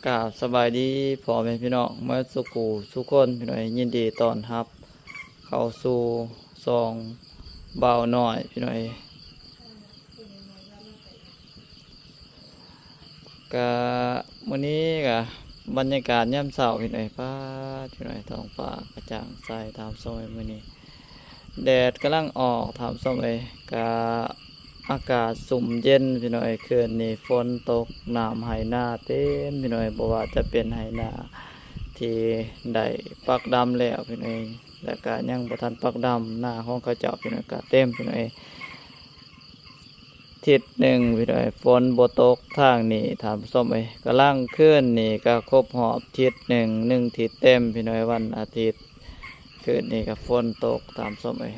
ກາບສະບາຍດີພໍ່ແມ່ພີ່ນ້ອງໝົດສູ່ຜູ້ສູ່ຄົນ ພີ່ນ້ອງເອີຍ ຍິນດີຕ້ອນຮັບເຂົ້າສູ່ຊ່ອງບ່າວນ້ອຍ ພີ່ນ້ອງເອີຍ. ກະມື້ນີ້ກະບັນຍາກາດຍາມເຊົ້າ ພີ່ນ້ອງເອີຍ ປາດ ພີ່ນ້ອງເອີຍ ທ້ອງຟ້າກະຈ່າງໃສ ທ່ານຜູ້ຊົມເອີຍ ມື້ນີ້ ແດດກຳລັງອອກ ທ່ານຜູ້ຊົມເອີຍ ກະອາກາດຊຸ່ມເຢັນ ພີ່ນ້ອງເອີຍ. ຄືນນີ້ຝົນຕົກ ນ້ຳໄຮ່ນາເຕັມ ພີ່ນ້ອງເອີຍ ບໍ່ວ່າຈະເປັນໄຮ່ນາທີ່ໄດ້ປັກດຳແລ້ວ ພີ່ນ້ອງເອີຍ ແລະກະຍັງບໍ່ທັນປັກດຳ ນາຂອງເຂົາເຈົ້າ ພີ່ນ້ອງເອີຍ ກະເຕັມ ພີ່ນ້ອງເອີຍ. ທິດໜຶ່ງ ພີ່ນ້ອງເອີຍ ຝົນບໍ່ຕົກທາງນີ້ ທ່ານຜູ້ຊົມເອີຍ. ກຳລັງ ຄືນນີ້ກະຄົບຮອບທິດໜຶ່ງ ໜຶ່ງທິດເຕັມ ພີ່ນ້ອງເອີຍ ວັນອາທິດ. ຄືນນີ້ກະຝົນຕົກ ທ່ານຜູ້ຊົມເອີຍ.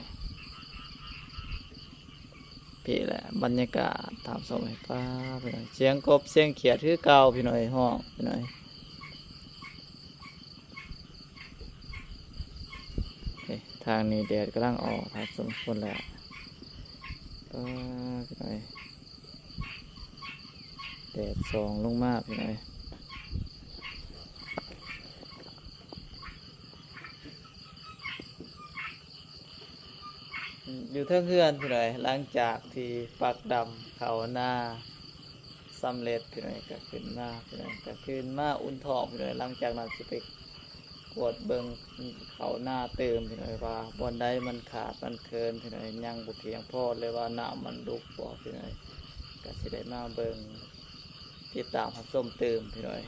ພີ້ແຫຼະບັນຍາກາດ ທ່ານຜູ້ຊົມເອີຍ ປ້າ ພີ່ນ້ອງ ສຽງກົບສຽງຂຽດຄືເກົ່າ ພີ່ນ້ອງເອີຍ ຮ້ອງ ພີ່ນ້ອງເອີຍ. ເອີ ທາງນີ້ແດດກຳລັງອອກ ທ່ານຜູ້ຊົມ ພຸ້ນແຫຼະ ປ້າ ພີ່ນ້ອງເອີຍ ແດດສ່ອງລົງມາ ພີ່ນ້ອງເອີຍ. ຢູ່ເທິງເຮືອນ ພີ່ນ້ອງເອີຍ ຫຼັງຈາກທີ່ປັກດຳເຂົ້ານາສຳເລັດ ພີ່ນ້ອງເອີຍ ກະຂຶ້ນມາ ພີ່ນ້ອງເອີຍ ກະຂຶ້ນມາອຸ່ນທ້ອງ ພີ່ນ້ອງເອີຍ. ຫຼັງຈາກນັ້ນຊິໄປກວດເບິ່ງເຂົ້ານາຕື່ມ ພີ່ນ້ອງເອີຍ ວ່າບ່ອນໃດມັນຂາດມັນເຂີນ ພີ່ນ້ອງເອີຍ ຍັງບໍ່ພຽງພໍ ຫຼືວ່ານ້ຳມັນຫຼຸກບໍ່ ພີ່ນ້ອງເອີຍ ກະຊິໄດ້ມາເບິ່ງ ຕິດຕາມຮັບຊົມຕື່ມ ພີ່ນ້ອງເອີຍ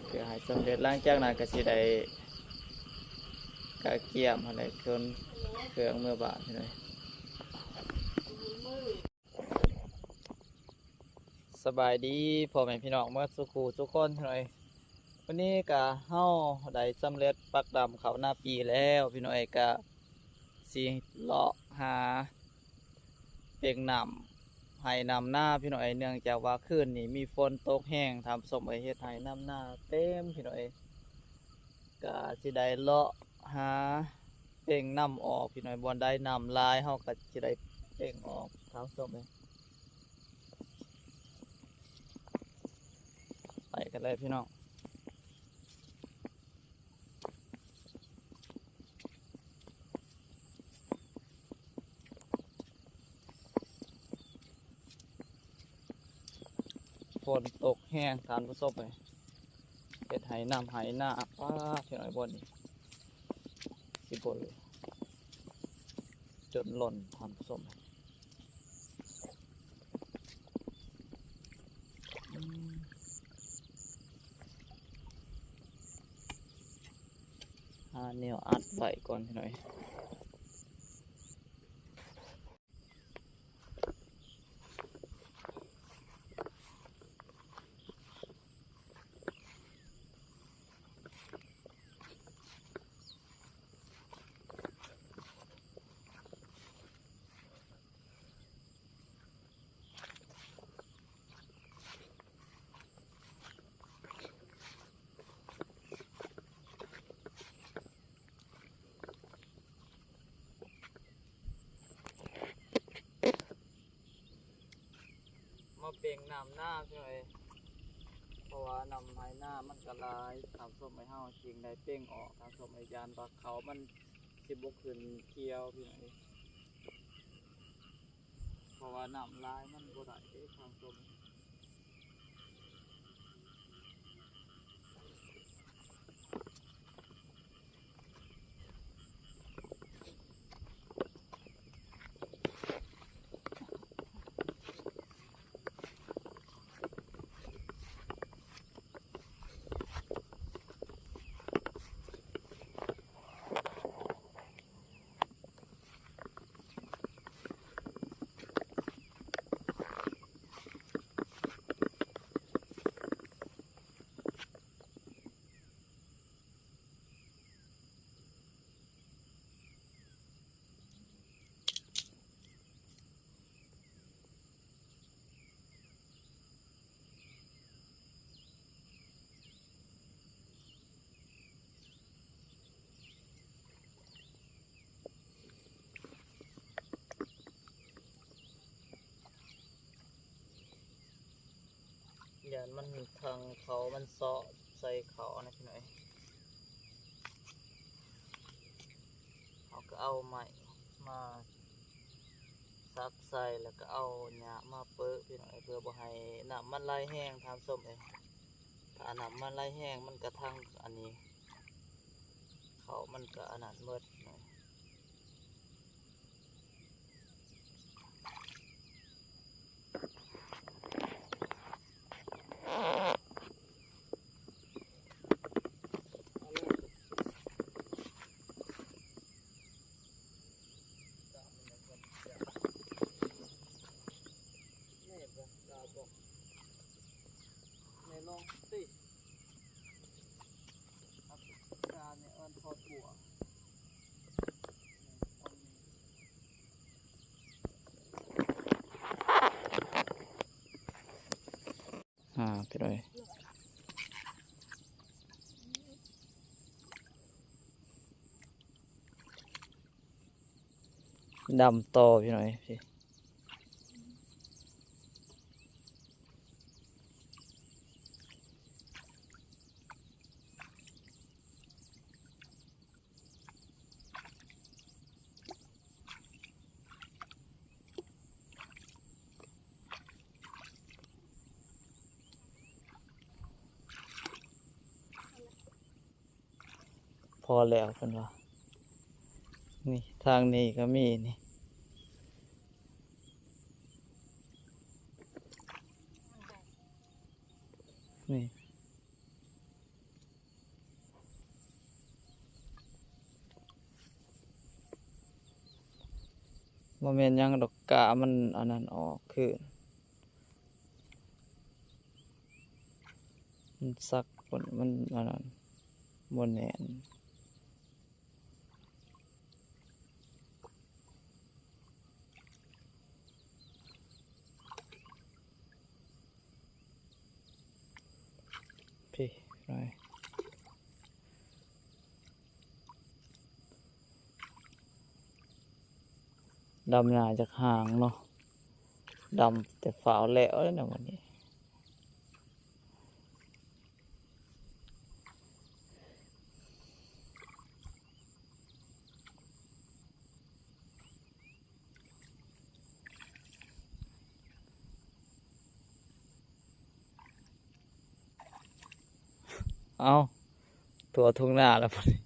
ເພື່ອໃຫ້ສຳເລັດ. ຫຼັງຈາກນັ້ນກະຊິໄດ້ກະກຽມຫັ້ນແຫຼະ ຂົນເຄື່ອງເມືອບ້ານ ພີ່ນ້ອງເອີຍ. ສະບາຍດີພໍ່ແມ່ພີ່ນ້ອງໝົດສູ່ຜູ້ສູ່ຄົນ ພີ່ນ້ອງເອີຍ. ມື້ນີ້ກະເຮົາໄດ້ສຳເລັດປັກດຳເຂົ້ານາປີແລ້ວ ພີ່ນ້ອງເອີຍ ກະຊິເລາະຫາ ເປັ້ງນ້ຳໄຮ່ນ້ຳນາ ພີ່ນ້ອງເອີຍ. ເນື່ອງຈາກວ່າຄືນນີ້ມີຝົນຕົກແຮງ ທ່ານຜູ້ຊົມເອີຍ ເຮັດໄຮ່ນ້ຳນາເຕັມ ພີ່ນ້ອງເອີຍ. ກະຊິໄດ້ເລາະຫາເປັ້ງນ້ຳອອກ ພີ່ນ້ອງເອີຍ ບ່ອນໃດນ້ຳຫຼາຍເຮົາກະຊິໄດ້ເປັ້ງອອກ ທ່ານຜູ້ຊົມເອີຍ. ໄປກັນເລີຍ ພີ່ນ້ອງ. ຝົນຕົກແຮງ ທ່ານຜູ້ຊົມເອີຍ ເຮັດໄຮ່ນ້ຳໄຮ່ນາ ປ້າ ພີ່ນ້ອງເອີຍ ບ່ອນນີ້ຊິບໍ່ເລີຍ ຈົນລົ້ນ ທ່ານຜູ້ຊົມເອີຍ. ອືມ ຫາແນວອັດໄວ້ກ່ອນ ພີ່ນ້ອງເອີຍ. ມາເປັ້ງນ້ຳນາ ພີ່ນ້ອງເອີຍ ເພາະວ່ານ້ຳໄຮ່ນາມັນກະຫຼາຍ ທ່ານຜູ້ຊົມເອີຍ ເຮົາຈຶ່ງໄດ້ເປັ້ງອອກ ທ່ານຜູ້ຊົມເອີຍ. ຢ້ານວ່າເຂົ້າມັນຊິບໍ່ຂຶ້ນຂຽວ ພີ່ນ້ອງເອີຍ ເພາະວ່ານ້ຳຫຼາຍມັນບໍ່ໄດ້ເດ້ ທ່ານຜູ້ຊົມ. ມ ຢ້ານມັນທາງເຂົາມັນເຊາະໃສ່ເຂົານະພີ່ນ້ອງເອີຍ. ເຮົາກໍເອົາໄມ້ມາສັກໃສ່ ແລ້ວກໍເອົາຫຍ້າມາເປິດພີ່ນ້ອງເອີຍ ເພື່ອບໍ່ໃຫ້ນ້ຳມັນໄຫຼແຮງທ່ານຜູ້ຊົມເອີຍ. ຖ້ານ້ຳມັນໄຫຼແຮງ ມັນກະທັງອັນນີ້ ເຂົາມັນກະອັນນັ້ນເໝິດ. ອ່າ ພີ່ນ້ອງເອີຍ ດຳຕໍ່ພີ່ນ້ອງເອີຍ. ພໍແລ້ວເພິ່ນວ່າ. ນີ້ທາງນີ້ກໍມີນີ້ ນີ້. ບໍ່ແມ່ນຫຍັງດອກ ກາມັນອັນນັ້ນອອກຄືນ ມັນສັກ ມັນອັນນັ້ນ ບໍ່ແໜ້ນ. ພີ້ ດຳໜ້າຈາກຫາງເນາະ ດຳແຕ່ຟ້າວແລ້ວເດ້ນະມື້ນີ້. ເອົ້າ ທົ່ວທົ່ງນາແລ້ວບັດນີ້.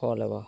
ພໍແລ້ວບໍ່?